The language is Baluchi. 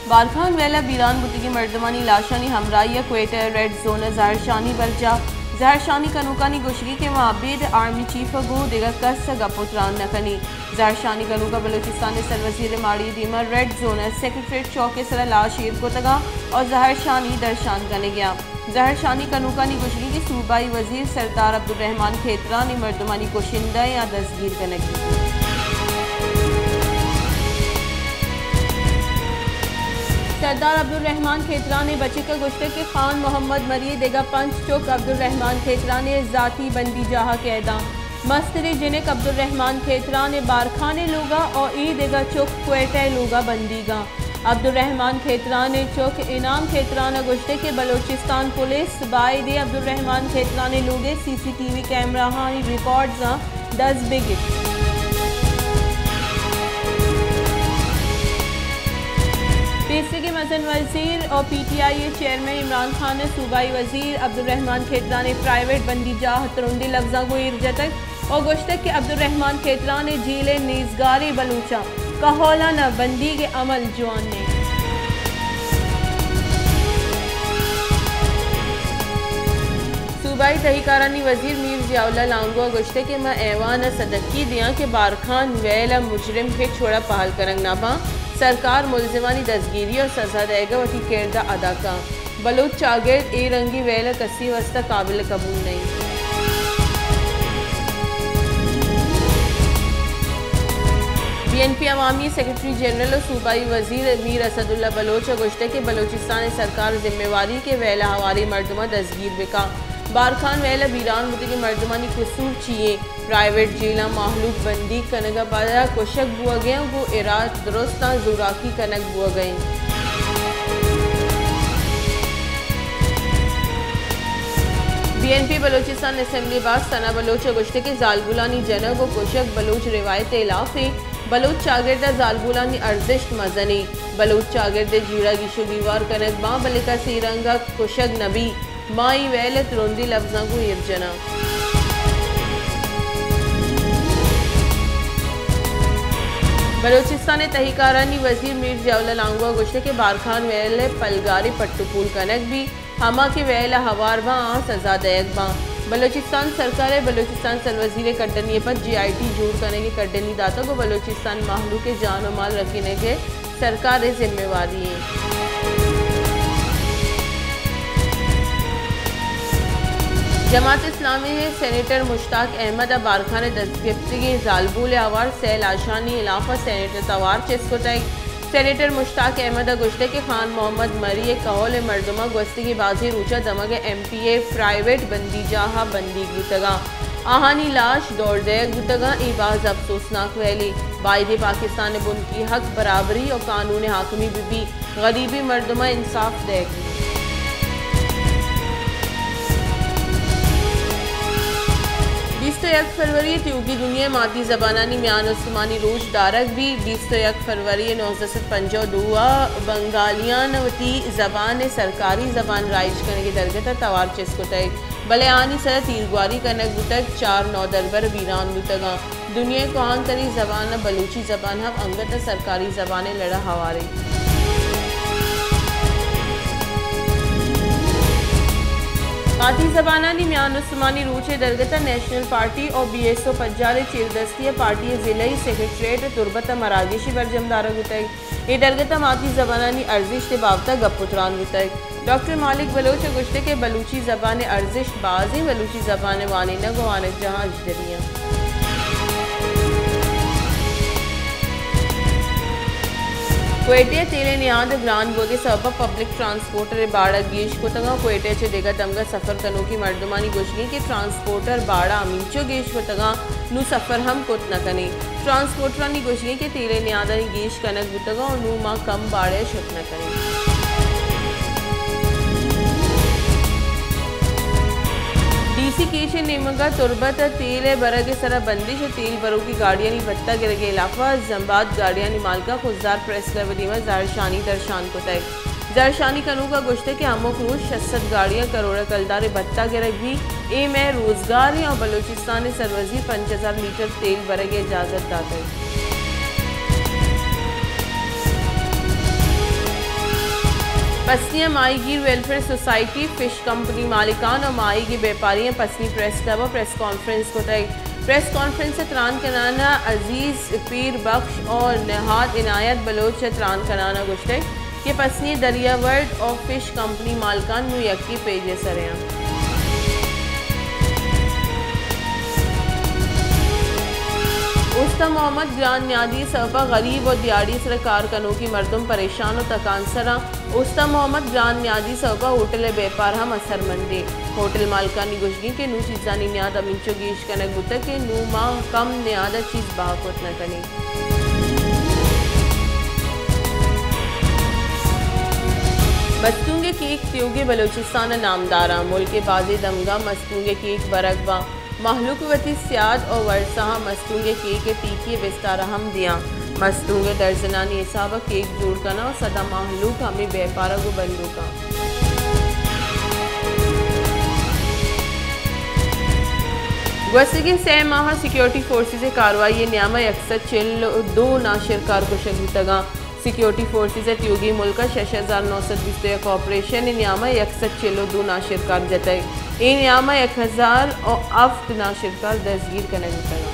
بارکھان ویل ءَ بیران بوتگیں مردمانی لاشانی ہمراہی ءَ کوئٹہ ءِ ریڈ زون ءَ زہرشانی برجاہ۔ زہرشانی کنوکانی گوشگی کہ ما ابید آرمی چیف ءَ گوں دگہ کس ءَ گپ ءُ تران نہ کنیں۔ زہرشانی کنوکاں بلوچستان ءِ سروزیر ءِ ماڑی ءِ دیما ریڈ زون ءَ سیکرٹریٹ چوک ءِ سرا لاش ایر کتگاں اور زہرشانی درشان کنگیاں۔ زہرشانی کنوکانی گوشگی کہ صوبائی وزیر سردار عبدالرحمان کھیتران ءِ مردمانی کشندہ یا دزگیر کنگ بیت۔ سردار عبدالرحمان کھیتران ءِ بچک ءَ گوشتگ کہ خان محمد مری ءِ دگہ پنچ چک عبدالرحمان کھیتران ءِ ذاتی بندی جاہ ءَ قیداں۔ مستریں جنک عبدالرحمان کھیتران ءِ بارکھان ءِ لوگ ءَ اور اے دگہ چک کوئٹہ ءِ لوگ ءَ بندیگاں۔ عبدالرحمان کھیتران ءِ چک انعام کھیتران ءَ گوشتگ کہ بلوچستان پولیس بایدیں عبدالرحمان کھیتران ءِ لوگ ءِ سی سی ٹی وی کیمراہانی ریکارڈزاں دز بہ گپت۔ پیسریگیں مزن وزیر اور پی ٹی آئی ءِ چیئرمین عمران خان ءَ صوبائی وزیر عبدالرحمان کھیتران ءِ پرائیویٹ بندی جاہ ءَ ترندیں لبزاں گوں ایر جتگ۔ ءُ گوشتگ کہ عبدالرحمان کھیتران ءِ جیل ءِ نیزگاریں بلوچاں کہول ءَ نہ بندیگ ءِ عمل جوان نہ انت۔ صوبائی تہی کارانی وزیر میر ضیاء اللہ لانگو ءَ گوشتگ کہ ما ایوان ءَ سدکی دیاں کہ بارکھان ویل ءَ مجرم ہچ وڑ ءَ پہل کنگ نہ باں، سرکار ملزمانی دزگیری ءُ سزا دئیگ ءَ وتی کرد ءَ ادا کنت۔ بلوچ چاگرد اے رنگیں ویل ءَ کسی واستا قابل قبول نہ انت۔ بی این پی عوامی سیکرٹری جنرل ءُ صوبائی وزیر میر اسداللہ بلوچ ءَ گوشتگ کہ بلوچستان ءِ سرکار ءِ ذمہ واری کہ ویل ءَ ہواریں مردماں دزگیر بہ کنت۔ بارکھان ویل ءَ بیران بوتگیں مردمانی قصور چی انت؟ پرائیویٹ جیلاں مہلوک بندیگ کنگ ءَ پد ءَ کشگ بوگ ءَ انت، گوں ارادہ درستاں زوراکی کنگ بوگ ءَ انت۔ بی این پی بلوچستان اسمبلی باز ثنا بلوچ ءَ گوشتگ کہ زالبولانی جنگ ءُ کشگ بلوچ روایت ءِ ہلاپ انت۔ بلوچ چاگرد ءَ زالبولانی ارزشت مزن انت۔ بلوچ چاگرد ءِ جیڑہ گیش ءُ گیوار کنگ باں، بلے کس اے رنگ ءَ کشگ نہ بیت۔ ما اے ویل ءَ ترندیں لبزاں گوں ایر جناں۔ بلوچستان ءِ تہی کارانی وزیر میر ضیاء اللہ لانگو ءَ گوشتگ کہ بارکھان ویل ءِ پلگاریں پٹ ءُ پول کنگ بیت، ہما کہ ویل ءَ ہوار باں، آہاں سزا دئیگ باں۔ بلوچستان سرکار ءَ بلوچستان سروزیر ءِ کڈنی ءَ پد جے آئی ٹی جوڑ کنگ ءِ کڈنی داتگ ءُ بلوچستان مہلوک ءِ جان ءُ مال رکینگ ءِ سرکار ءِ ذمہ واری انت۔ جماعت اسلامی ءِ سینیٹر مشتاق احمد ءَ بارکھان ءِ دزگپتگیں زالبول ءِ ہوار سئے لاشانی ہلاپ ءَ سینیٹ ءَ توار چست کتگ۔ سینیٹر مشتاق احمد ءَ گوشتگ کہ خان محمد مری ءِ کہول ءِ مردماں گوستگیں بازیں روچ ءَ دمگ ءِ ایم پی اے پرائیویٹ بندی جاہ ءَ بندیگ بوتگ انت۔ آہانی لاش دور دئیگ بوتگ انت، اے باز اپسوسناک ویلے۔ بایدیں پاکستان ءِ بنکی حق برابری ءُ قانون ءِ حاکمی بہ بیت، غریبیں مردماں انصاف دئیگ بیت۔ بیست ءُ یک فروری ءَ تیوگی دنیا ءَ ماتی زبانانی میان استمانی روچ دارگ بیت۔ بیست ءُ یک فروری ءَ نوزدہ سد پنجاہ ءُ دو ءَ بنگالیان ءَ وتی زبان ءَ سرکاری زبان رائج کنگ ءِ درگت ءَ توار چست کتگ، بلے آہانی سر ءَ تیرگواری کنگ بوتگ، چار نودربر بیران بوتگ انت۔ دنیا ءِ کوہن تریں زبان ءَ بلوچی زبان ہم انگت ءَ سرکاری زبان ءِ لڑ ءَ ہوار انت۔ ماتی زبانانی میان استمانی روچ ءِ درگت ءَ نیشنل پارٹی ءُ بی ایس او پجار ءِ چیردستی ءَ پارٹی ءِ ضلعی سیکرٹریٹ تربت ءَ مراگشے برجم دارگ بوتگ۔ اے درگت ءَ ماتی زبانانی ارزشت ءِ بابت ءَ گپ ءُ تران بوتگ۔ ڈاکٹر مالک بلوچ ءَ گوشتگ کہ بلوچی زبان ءِ ارزشت بازیں، بلوچی زبان ءِ وانینگ ءُ وانگجاہ اژدری انت۔ کوئٹہ ءَ تیل ءِ نیاد گران بوگ ءِ سبب ءَ پبلک ٹرانسپورٹر ءِ باڑہ گیش کتگ انت۔ کوئٹہ ءَ چہ دگہ دمگ ءَ سفر کنوکیں مردمانی گوشگ انت کہ ٹرانسپورٹر باڑہ ہمینچو گیش کتگ انت، نوں سفر ہم کت نہ کنیں۔ ٹرانسپورٹرانی گوشگ انت کہ تیل ءِ نیادانی گیش کنگ بوتگ انت ءُ نوں ما کم باڑہ ءَ شت نہ کنیں۔ ڈی سی کیچ ءِ نیمگ ءَ تربت ءَ تیل ءِ برگ ءِ سرا بندش ءُ تیل بروکیں گاڑیانی بھتہ گرگ ءِ ہلاپ ءَ زمباد گاڑیانی مالکاں خضدار پریس کلب ءِ دیما زہرشانی درشان کتگ۔ زہرشانی کنوکاں گوشتگ کہ ہمک روچ شش سد گاڑیاں کروڑ ءِ کلدار ءِ بھتہ گرگ بیت۔ اے مئے روزگاریں ءُ بلوچستان ءِ سروزیر پنچ ہزار لیٹر تیل برگ ءِ اجازت داتگ۔ پسنی ءَ ماہیگیر ویلفیئر سوسائٹی، فش کمپنی مالکان ءُ ماہیگی بیپاری ءَ پسنی پریس کلب ءَ پریس کانفرنس کتگ۔ پریس کانفرنس ءَ تران کنان ءَ عزیز پیر بخش ءُ نہاد عنایت بلوچ ءَ تران کنان ءَ گوشتگ کہ پسنی دریا ورلڈ ءُ فش کمپنی مالکان نوں یکے پیج ءِ سر ءَ اَنت۔ اوستہ محمد گران نیادی سبب ءَ غریب ءُ دیہاڑی سر ءَ کار کنوکیں مردم پریشان ءُ تکانسر اَنت۔ اوستہ محمد گران نیادی سبب ءَ ہوٹل ءِ بیپار ہم اثرمند اِنت۔ ہوٹل مالکانی گوشگ اِنت کہ نوں چیزانی نیاد ہمینچو گیش کنگ بوتگ کہ نوں ما کم نیاد ءَ چیز بہا کت نہ کنیں۔ مستونگ ءِ کیک تیوگیں بلوچستان ءَ نامدار اَنت۔ ملک ءِ بازیں دمگاں مستونگ ءِ کیک برگ باں۔ مہلوک وتی سیاد ءُ ورساہاں مستونگ ءِ کیک ءِ ٹیکی ءِ بستار ءَ ہم دیاں۔ مستونگ ءِ درزنانی حساب ءَ کیک جوڑ کناں ءُ سدا مہلوک ہمے بیپار ءَ گوں بندوک اَنت۔ گوستگیں سئے ماہ ءَ سیکورٹی فورسز ءِ کاروائی ءِ نیام ءَ یک سد چل ءُ دو ناشرکار کشگ بوتگ اَنت۔ سیکورٹی فورسز ءَ تیوگیں ملک ءَ شش ہزار نو سد بیست ءُ یک آپریشن ءِ نیام ءَ یک سد چل ءُ دو ناشرکار جتگ۔ اے نیام ءَ یک ہزار ءُ ہفت ناشرکار دزگیر کنگ بوتگ۔